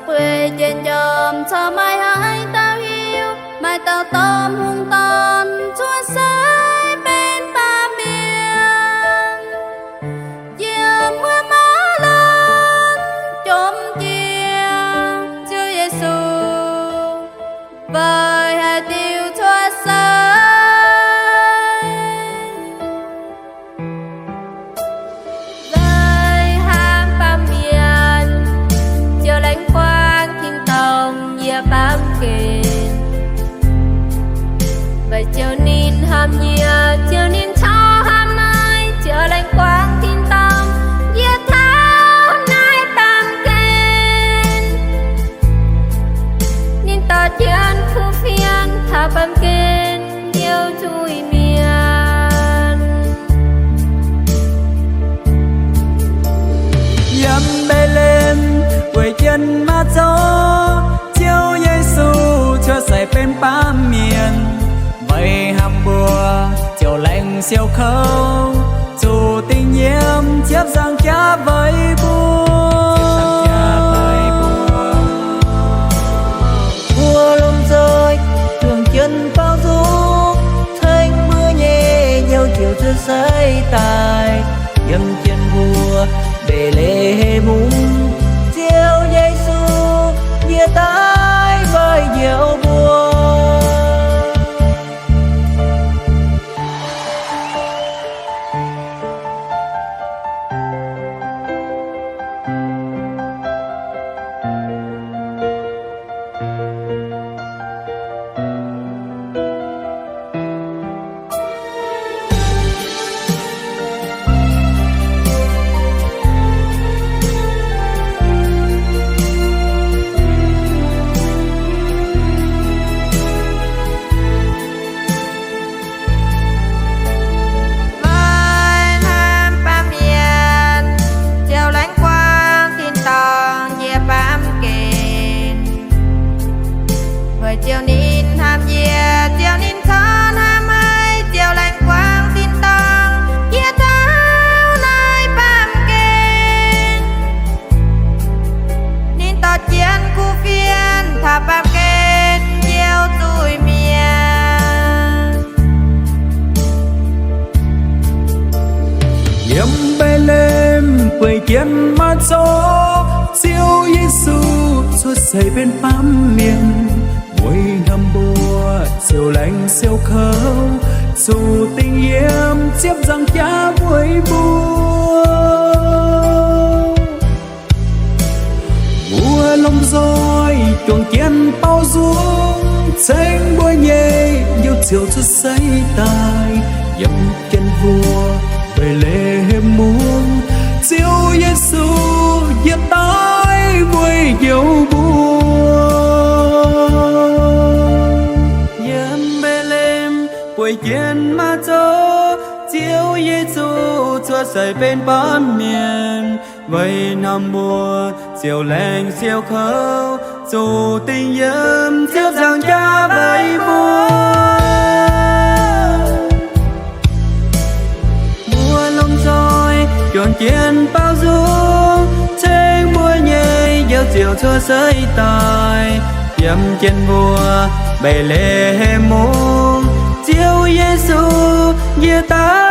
Bueix jiex njormh caux maaih haaix dauh hiuv, maaih dauh domh hungh dorn cuotv seix benx baamh mienh, yiem wuov maaz-laanh jomc jiex Ziouv Yesu weic haaix diuc cuotv seix. Weic hnamv baamh mienh, Ziouv laengz guangc tin-dorngh yiem baamh gen. Weic Ziouv ninh hnamv yie, Ziouv ninh caux hnamv naaiv, Ziouv laengz guangc tin-dorngh yiem taux naaiv baamh gen. Ninh dorh jienv kuv fienx taux baamh gen Ziouv zuiz-mienh. Yiem Mbetc^le^hem bueix jien maaz-zoux, Ziouv Yesu cuotv seix benx baamh mienh. Weic hnamv mbuo, Ziouv laengz siou kouv, zuqc dingc yiem ziepc nzaangc jaax weic mbuo. Mbuo lomh nzoih juangc jienv baaux nzung, ceng mbuo nyei Njoux Ziouv cuotv seix daaih. Yiem jien mbuo Mbetc^le^hem mungv, Ziouv Yesu yie daaih weic njoux mbuo. Weic hnamv baamh mienh, Ziouv laengz guangc tin-dorngh yiem baamh gen. Weic Ziouv ninh hnamv yie, Ziouv ninh caux hnamv haic, Ziouv laengz guangc tin-dorngh yiem taux naaiv baamh gen. Ninh dorh jienv kuv fienx taux baamh gen Ziouv zuiz-mienh. Yiem Mbetc^le^hem bueix jien maaz-zoux, Ziouv Yesu cuotv seix benx baamh mienh. Weic hnamv mbuo, Ziouv laengz siou kouv, zuqc dingc yiem ziepc nzaangc jaax weic mbuo. Mbuo lomh nzoih juangc jienv baaux nzung, ceng mbuo nyei Njoux Ziouv cuotv seix daaih. Yiem jien mbuo Mbetc^le^hem mungv, Ziouv Yesu yie daaih weic njoux mbuo. Yiem Mbetc^le^hem bueix jien maaz-zoux, Ziouv Yesu cuotv seix benx baamh mienh. Weic hnamv mbuo, Ziouv laengz siou kouv, zuqc dingc yiem ziepc nzaangc jaax weic mbuo. Mbuo lomh nzoih juangc jienv baaux nzung, ceng mbuo nyei Njoux Ziouv cuotv seix daaih. Yiem jien mbuo Mbetc^le^hem mungv, Ziouv Yesu yie daaih